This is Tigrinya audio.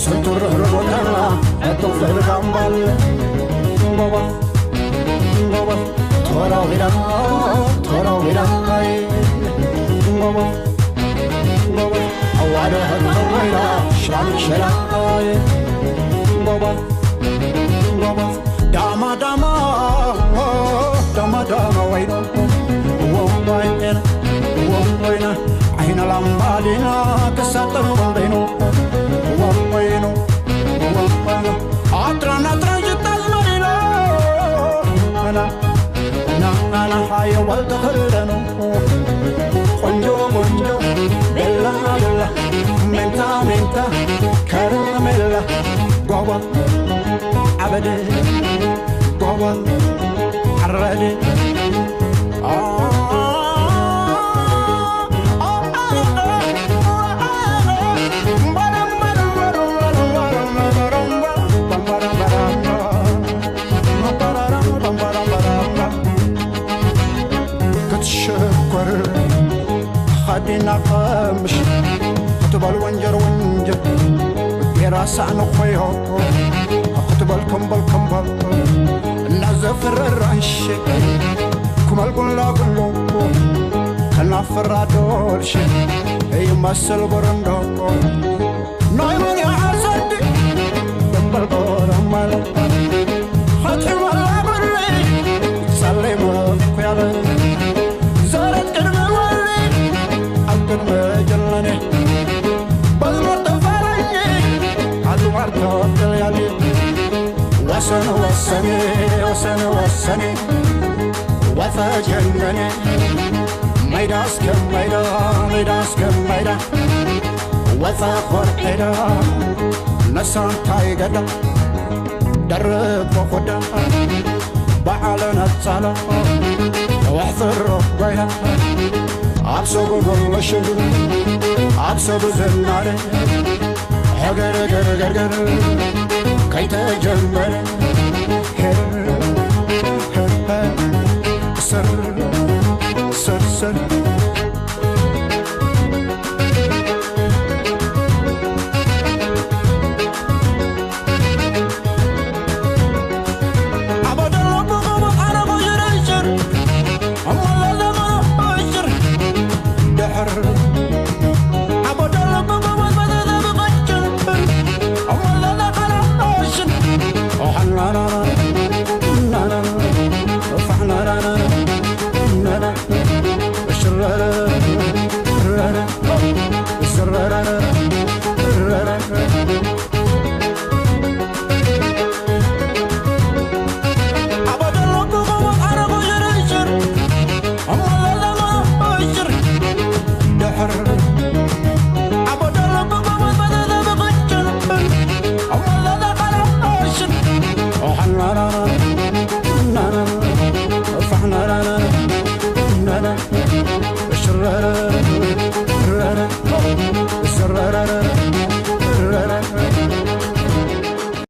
ስንቱር ርቦታ እቶም ፍርጋምባል ጎባ ጎባ ተራዊራ ተራዊራ ጎባ ጎባ ኣዋደ ተራዊራ ሻንሸላ ጎባ ጎባ ዳማ ዳማ ዳማ ዳማ ወይኖ ወንባይና ወንባይና ዓይና ላምባዲና ክሳጠር ወንበይኖ ወንበይኖ ወንበይኖ ኣጥራና ጥራን ይጣል መሪኖ ኣና ናና ሓየ ወልተኸለኖ ቆንጆ ቆንጆ ቤላ ቤላ ሜንታ ሜንታ ከረሜላ ጓጓ ዓበደ ጓጓ ዓረደ ክትሽኮር ተኸዲና ቀምሽ ክትበል ወንጀር ወንጀር ጌራ ሳእኒ ኾዮ ክትበል ከምበል ከምበል እናዘፍረራንሽ ኩመል ጉላ ጉሎ ከናፍራ ዶልሽ ይመስል በረንዶ ናይ መን ዓሰዲ በልበረመለ ኸትመላ ብሪ ጸለይ መኩያለ ዘረት ቅድሚ ወሊ ኣብ ቅድሚ ጀለኔ በልሞ ተፋረኝ ኣድዋር ተወደልያሊ ወሰን ወሰኔ ወሰን ወሰኔ ወፈጀነኔ ሜዳ እስከ ሜዳ ሜዳ እስከ ሜዳ ወፈኾር ዒዳ ነሳንታይ ገዳ ደርብ በኾዳ በዓለ ነጻላ ወሕፍሮ ጓይዳ ኣብ ሰጉ መሽጉ ኣብ ሰጉ ዝናረ ሕገርገርገርገር ከይተጀመረ